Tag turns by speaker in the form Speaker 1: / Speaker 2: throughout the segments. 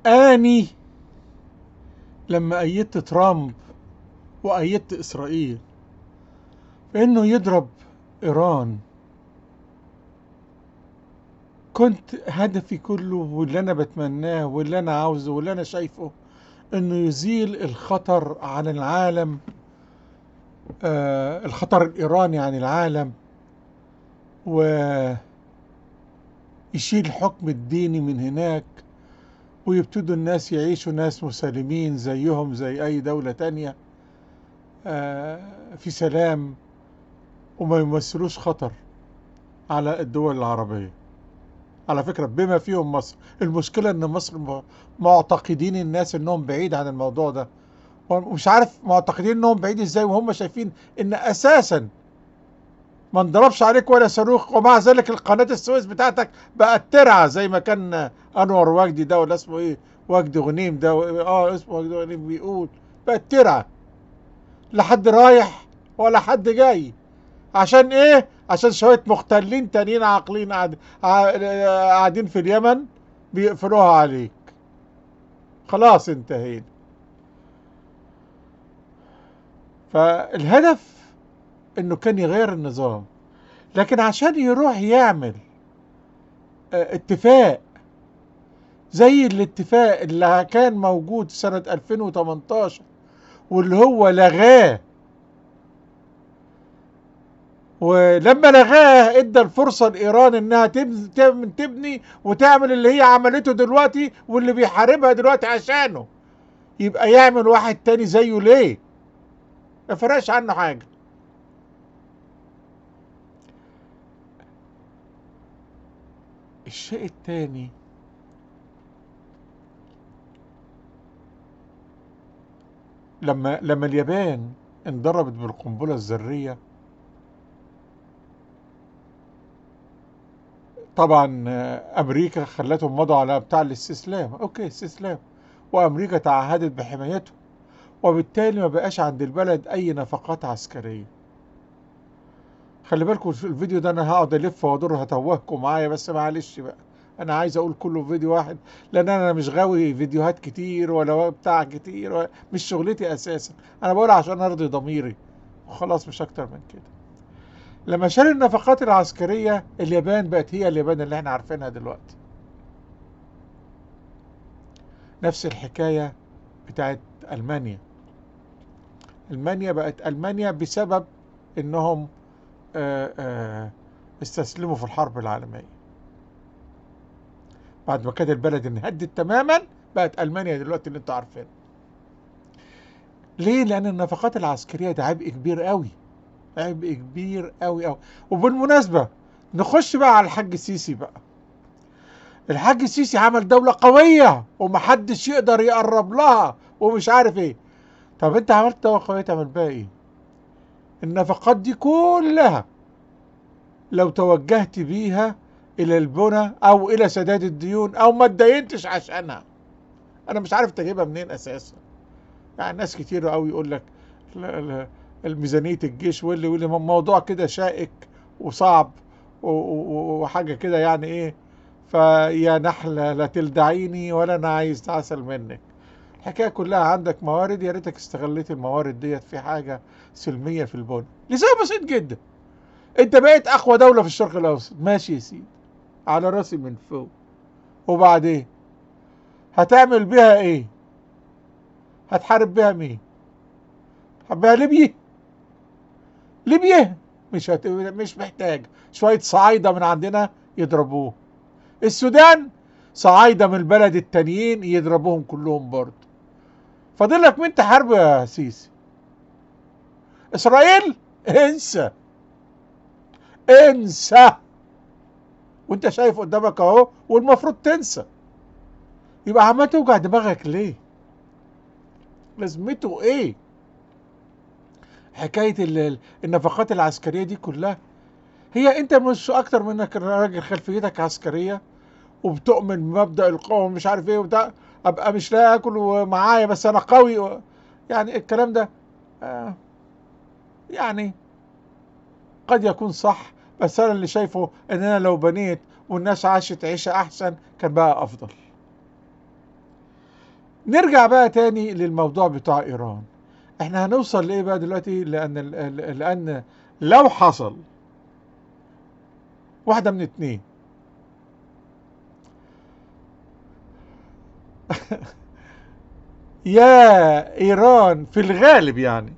Speaker 1: اني لما أيدت ترامب وأيدت إسرائيل إنه يضرب إيران، كنت هدفي كله واللي أنا بتمناه واللي أنا عاوزه واللي أنا شايفه إنه يزيل الخطر عن العالم، الخطر الإيراني عن العالم، ويشيل الحكم الديني من هناك، ويبتدوا الناس يعيشوا ناس مسالمين زيهم زي أي دولة تانية، في سلام، وما يمثلوش خطر على الدول العربية. على فكرة بما فيهم مصر. المشكلة ان مصر معتقدين الناس انهم بعيد عن الموضوع ده، ومش عارف معتقدين انهم بعيد ازاي وهم شايفين ان اساسا ما انضربش عليك ولا صاروخ، ومع ذلك القناة السويس بتاعتك بقت ترعى زي ما كان انور وجدي ده، ولا اسمه ايه، وجدي غنيم ده، اسمه وجدي غنيم، بيقول بقت ترعى، لا حد رايح ولا حد جاي. عشان ايه؟ عشان شوية مختلين تانيين عاقلين قاعدين في اليمن بيقفلوها عليك. خلاص انتهينا. فالهدف انه كان يغير النظام، لكن عشان يروح يعمل اتفاق زي الاتفاق اللي كان موجود في سنة 2018 واللي هو لغاه، ولما لغاه ادى الفرصة لإيران انها تبني وتعمل اللي هي عملته دلوقتي واللي بيحاربها دلوقتي عشانه، يبقى يعمل واحد تاني زيه ليه؟ ما فرقش عنه حاجة. الشيء التاني، لما اليابان انضربت بالقنبلة الذرية، طبعا امريكا خلتهم مضوا على بتاع الاستسلام، okay استسلام، وامريكا تعهدت بحمايتهم، وبالتالي ما بقاش عند البلد اي نفقات عسكرية. خلي بالكم في الفيديو ده انا هقعد الف وادور، هتوهكم معايا، بس معلش بقى انا عايز اقول كله في فيديو واحد، لان انا مش غاوي فيديوهات كتير ولا بتاع كتير ولا، مش شغلتي اساسا، انا بقول عشان ارضي ضميري وخلاص، مش اكتر من كده. لما شال النفقات العسكرية اليابان بقت هي اليابان اللي احنا عارفينها دلوقتي. نفس الحكاية بتاعت ألمانيا. ألمانيا بقت ألمانيا بسبب انهم استسلموا في الحرب العالمية. بعد ما كانت البلد انهدت تماما بقت ألمانيا دلوقتي اللي انتوا عارفينها. ليه؟ لأن النفقات العسكرية ده عبء كبير قوي، عبء كبير قوي قوي. وبالمناسبة نخش بقى على الحاج السيسي بقى. الحاج السيسي عمل دولة قوية ومحدش يقدر يقرب لها ومش عارف ايه. طب انت عملت دولة قوية تعمل بقى ايه؟ النفقات دي كلها لو توجهت بيها الى البنى او الى سداد الديون او ما اتدينتش عشانها، انا مش عارف تجيبها منين اساسا. يعني ناس كتير قوي يقول لك الميزانية الجيش واللي موضوع كده شائك وصعب وحاجة كده يعني ايه، فيا نحلة لا تلدعيني ولا انا عايز عسل منك. الحكاية كلها عندك موارد، يا ريتك استغليت الموارد ديت في حاجة سلمية في البنى. لسبب بسيط جدا، انت بقيت اقوى دولة في الشرق الاوسط، ماشي يا سيدي على راسي من فوق، وبعدين هتعمل بيها ايه؟ هتحارب بيها مين؟ هتحارب بيها ليبيا؟ ليبيا مش محتاج شوية صعايدة من عندنا يضربوه. السودان صعايدة من البلد التانيين يضربوهم كلهم برضه. فاضل لك مين تحارب يا سيسي؟ اسرائيل؟ انسى انسى، وانت شايف قدامك اهو، والمفروض تنسى. يبقى عمال توجع دماغك ليه؟ لازمته ايه حكاية النفقات العسكرية دي كلها؟ هي انت مش اكتر منك راجل خلفيتك عسكرية وبتؤمن بمبدأ القوة ومش عارف ايه وبتاع، ابقى مش لاقي اكل ومعايا بس انا قوي يعني الكلام ده يعني قد يكون صح، بس انا اللي شايفه ان انا لو بنيت والناس عاشت عيشة احسن كان بقى افضل. نرجع بقى تاني للموضوع بتاع ايران. احنا هنوصل لايه بقى دلوقتي؟ لان لو حصل واحدة من اتنين، يا ايران في الغالب يعني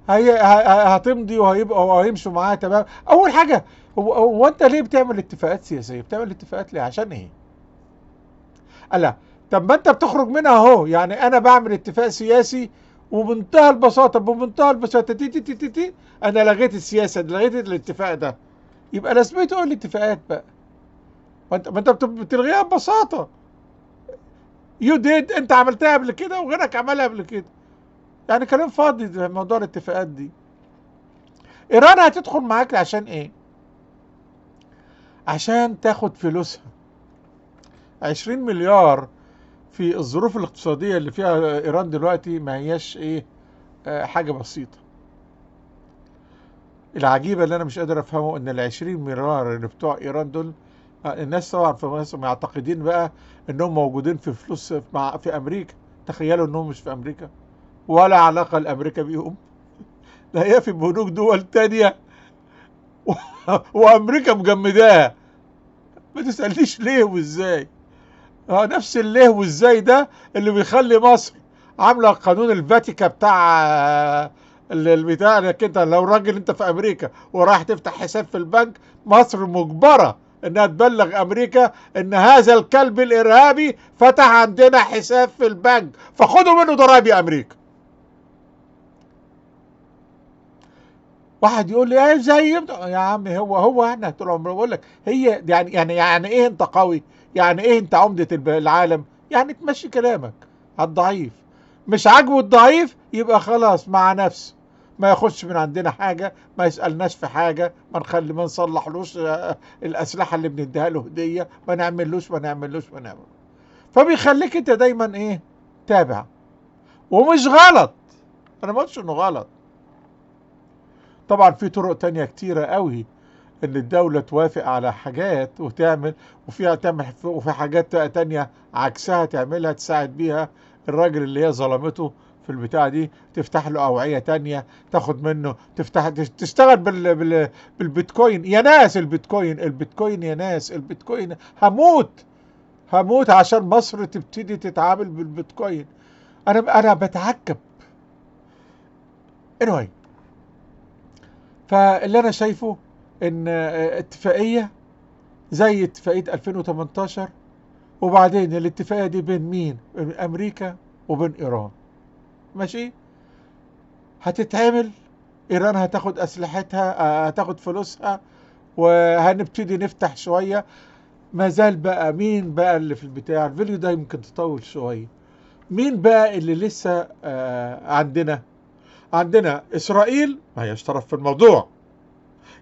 Speaker 1: هي هتمضي وهيبقى وهيمشوا معاها تمام. اول حاجة، هو انت ليه بتعمل اتفاقات سياسية؟ بتعمل اتفاقات ليه؟ عشان ايه؟ لا طب ما انت بتخرج منها اهو. يعني انا بعمل اتفاق سياسي وبمنتهى البساطة، بمنتهى البساطة تي تي تي تي تي، انا لغيت السياسة، لغيت الاتفاق ده، يبقى لازمته ايه الاتفاقات بقى؟ ما انت بتلغيها ببساطة. you did، انت عملتها قبل كده وغيرك عملها قبل كده، يعني كلام فاضي موضوع الاتفاقات دي. ايران هتدخل معاك عشان ايه؟ عشان تاخد فلوسها. 20 مليار في الظروف الاقتصادية اللي فيها ايران دلوقتي ما هياش ايه، حاجة بسيطة. العجيبة اللي انا مش قادر افهمه ان ال 20 مليار اللي بتوع ايران دول، الناس طبعا في مصر معتقدين بقى انهم موجودين في فلوس في امريكا. تخيلوا انهم مش في امريكا ولا علاقة لامريكا بيهم، ده هي في بنوك دول تانية وامريكا مجمداها. ما تسألنيش ليه وازاي. نفس الليه وازاي ده اللي بيخلي مصر عامله قانون الفاتيكا بتاع البتاع، انك انت لو راجل انت في امريكا ورايح تفتح حساب في البنك، مصر مجبرة انها تبلغ امريكا ان هذا الكلب الارهابي فتح عندنا حساب في البنك، فخدوا منه ضرائب يا امريكا. واحد يقول لي ايه زي يا عم، هو احنا طول عمرنا بقول لك هي يعني ايه انت قوي؟ يعني ايه انت عمدة العالم؟ يعني تمشي كلامك على الضعيف. مش عاجبه الضعيف يبقى خلاص مع نفسه، ما ياخدش من عندنا حاجة، ما يسألناش في حاجة، ما نخلي ما نصلحلوش الأسلحة اللي بنديها له هدية، ما نعملوش ما نعملوش ما نعملوش. فبيخليك انت دايما ايه؟ تابع. ومش غلط، انا ما قلتش انه غلط. طبعا في طرق تانية كتيرة قوي ان الدولة توافق على حاجات وتعمل، وفيها تعمل، وفي حاجات تانية عكسها تعملها تساعد بيها الراجل اللي هي ظلمته في البتاعة دي، تفتح له أوعية تانية تاخد منه، تفتح تشتغل بالبيتكوين. يا ناس البيتكوين، البيتكوين يا ناس البيتكوين، هموت هموت عشان مصر تبتدي تتعامل بالبيتكوين. انا بتعجب. anyway، فاللي انا شايفه ان اتفاقية زي اتفاقية 2018، وبعدين الاتفاقية دي بين مين؟ بين امريكا وبين ايران. ماشي، هتتعمل، ايران هتاخد اسلحتها، هتاخد فلوسها، وهنبتدي نفتح شوية. ما زال بقى مين بقى اللي في البتاع؟ الفيديو ده يمكن تطول شوية. مين بقى اللي لسه عندنا؟ عندنا اسرائيل ما هياش طرف في الموضوع،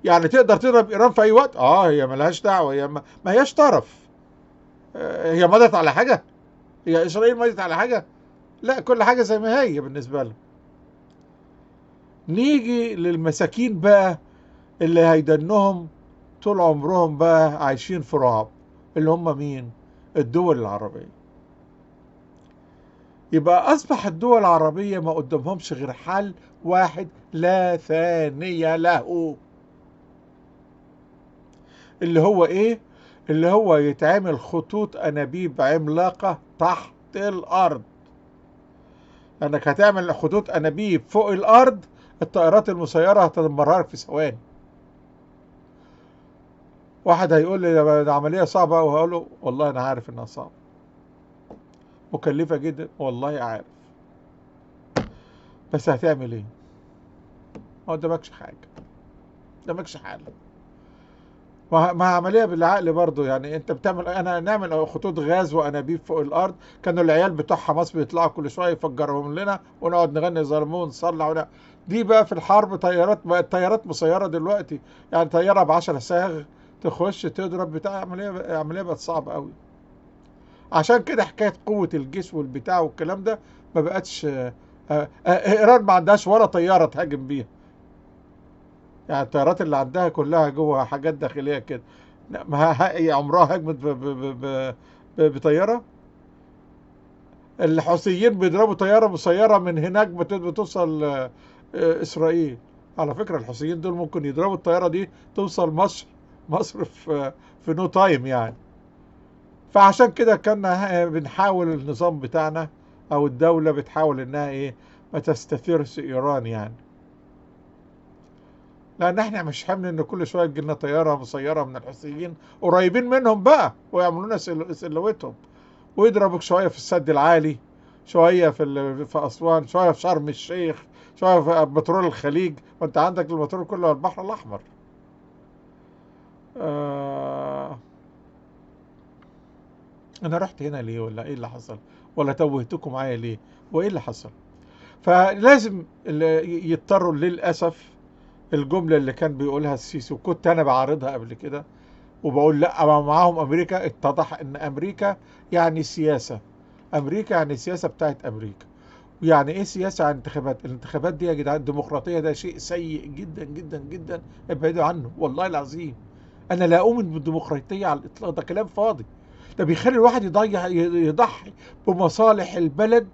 Speaker 1: يعني تقدر تضرب ايران في اي وقت. هي ملهاش دعوه، هي ما هياش طرف. هي مضت على حاجة؟ هي اسرائيل مضت على حاجة؟ لا، كل حاجة زي ما هي بالنسبة لها. نيجي للمساكين بقى اللي هيدنهم طول عمرهم بقى عايشين في رعب، اللي هم مين؟ الدول العربية. يبقى أصبح الدول العربية ما قدامهمش غير حل واحد لا ثانية له، اللي هو إيه؟ اللي هو يتعمل خطوط أنابيب عملاقة تحت الأرض. لأنك هتعمل خطوط أنابيب فوق الأرض، الطائرات المسيرة هتدمرها لك في ثواني. واحد هيقول لي ده عملية صعبة، وهقول له والله أنا عارف إنها صعبة، مكلفة جدا، والله عارف، بس هتعمل ايه؟ ما قدامكش حاجة، قدامكش حل. ما عملية بالعقل برضو، يعني انت بتعمل، انا نعمل خطوط غاز وانابيب فوق الارض، كانوا العيال بتوع حماس بيطلعوا كل شوية يفجرهم لنا ونقعد نغني ظلمون ونصلع دي بقى في الحرب. طيارات بقت طيارات مسيرة دلوقتي، يعني طيارة ب10 صاغ تخش تضرب بتاع، عملية بقت صعبة قوي. عشان كده حكاية قوة الجيش والبتاع والكلام ده ما بقتش. ايران ما عندهاش ولا طيارة تهاجم بيها، يعني الطيارات اللي عندها كلها جوه حاجات داخلية كده. ما هي عمرها هجمت بطيارة. الحوثيين بيضربوا طيارة مسيرة من هناك بتوصل إسرائيل. على فكرة الحوثيين دول ممكن يضربوا الطيارة دي توصل مصر في no time يعني. فعشان كده كنا بنحاول النظام بتاعنا أو الدولة بتحاول إنها إيه ما تستثيرش إيران يعني، لأن احنا مش حمل إن كل شوية تجيلنا طيارة مسيرة من الحوثيين قريبين منهم بقى ويعملوا لنا سلوتهم، ويضربوك شوية في السد العالي، شوية في أسوان، شوية في شرم الشيخ، شوية في بترول الخليج. ما انت عندك البترول كله على البحر الأحمر. أنا رحت هنا ليه ولا إيه اللي حصل؟ ولا توهتكم معايا ليه؟ وإيه اللي حصل؟ فلازم يضطروا للأسف الجملة اللي كان بيقولها السيسي، وكنت أنا بعارضها قبل كده وبقول لا معاهم أمريكا. اتضح إن أمريكا يعني سياسة، أمريكا يعني سياسة بتاعت أمريكا. يعني إيه سياسة؟ عن انتخابات. الانتخابات دي يا جدعان، الديمقراطية ده شيء سيء جدا جدا جدا، ابعدوا عنه والله العظيم. أنا لا أؤمن بالديمقراطية على الإطلاق، ده كلام فاضي، ده بيخلي الواحد يضحي بمصالح البلد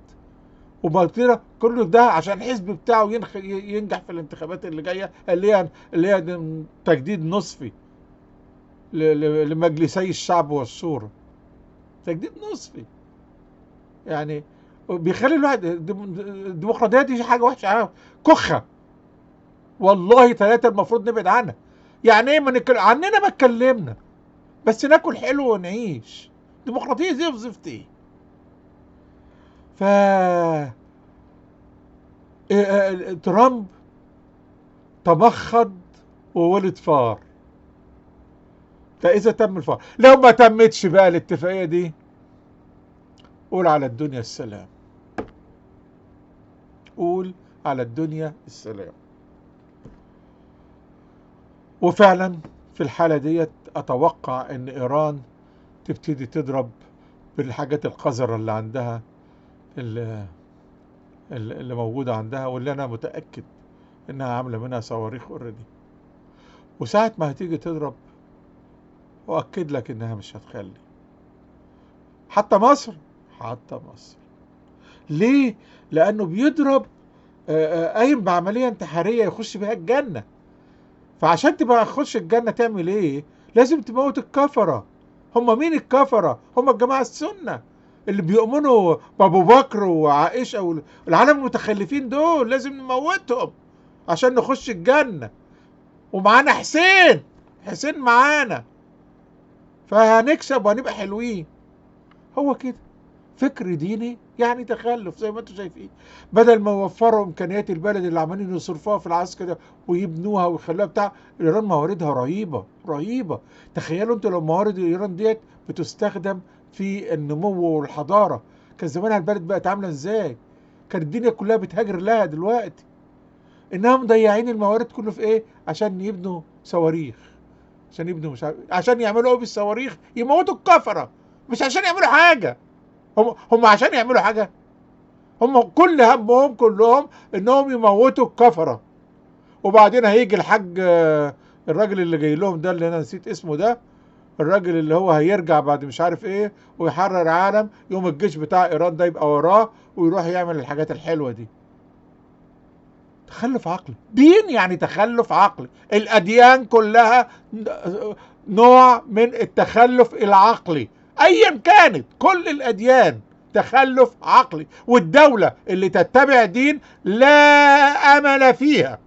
Speaker 1: وبعد كله ده عشان الحزب بتاعه ينجح في الانتخابات اللي جاية، اللي هي تجديد نصفي لمجلسي الشعب والشورى. تجديد نصفي يعني بيخلي الواحد الديمقراطية دي حاجة وحشة، كخه والله ثلاثة المفروض نبعد عنها. يعني ايه ما عننا ما اتكلمنا، بس ناكل حلو ونعيش. ديمقراطية زي وظيفتي ايه؟ ف ترامب تمخض وولد فار. فإذا تم الفار، لو ما تمتش بقى الاتفاقية دي قول على الدنيا السلام، قول على الدنيا السلام. وفعلا في الحالة ديت أتوقع إن إيران تبتدي تضرب بالحاجات القذرة اللي عندها، اللي موجودة عندها، واللي أنا متأكد إنها عاملة منها صواريخ اوريدي. وساعة ما هتيجي تضرب وأكد لك إنها مش هتخلي حتى مصر، حتى مصر. ليه؟ لأنه بيضرب قايم بعملية انتحارية يخش بها الجنة. فعشان تبقى تخش الجنة تعمل إيه؟ لازم تموت الكفرة. هم مين الكفرة؟ هم الجماعة السنة اللي بيؤمنوا بأبو بكر وعائشة والعالم المتخلفين دول، لازم نموتهم عشان نخش الجنة. ومعانا حسين، حسين معانا، فهنكسب وهنبقى حلوين. هو كده فكر ديني يعني تخلف زي ما انتم شايفين. بدل ما يوفروا امكانيات البلد اللي عمالين يصرفوها في العسكر ده ويبنوها ويخلوها بتاع، ايران مواردها رهيبة رهيبة. تخيلوا انتوا لو موارد ايران ديت بتستخدم في النمو والحضارة، كان زمانها البلد بقت عامله ازاي؟ كان الدنيا كلها بتهاجر لها دلوقتي. انها مضيعين الموارد كله في ايه؟ عشان يبنوا صواريخ، عشان يبنوا مش عارف، عشان يعملوا ايه بالصواريخ؟ يموتوا الكفرة، مش عشان يعملوا حاجة. هم عشان يعملوا حاجة؟ هم كل همهم كلهم انهم يموتوا الكفرة. وبعدين هيجي الحاج الراجل اللي جاي لهم ده، اللي انا نسيت اسمه ده، الراجل اللي هو هيرجع بعد مش عارف ايه ويحرر العالم، يوم الجيش بتاع ايران ده يبقى وراه ويروح يعمل الحاجات الحلوة دي. تخلف عقلي. دين يعني تخلف عقلي. الاديان كلها نوع من التخلف العقلي ايا كانت، كل الاديان تخلف عقلي. والدولة اللي تتبع دين لا امل فيها.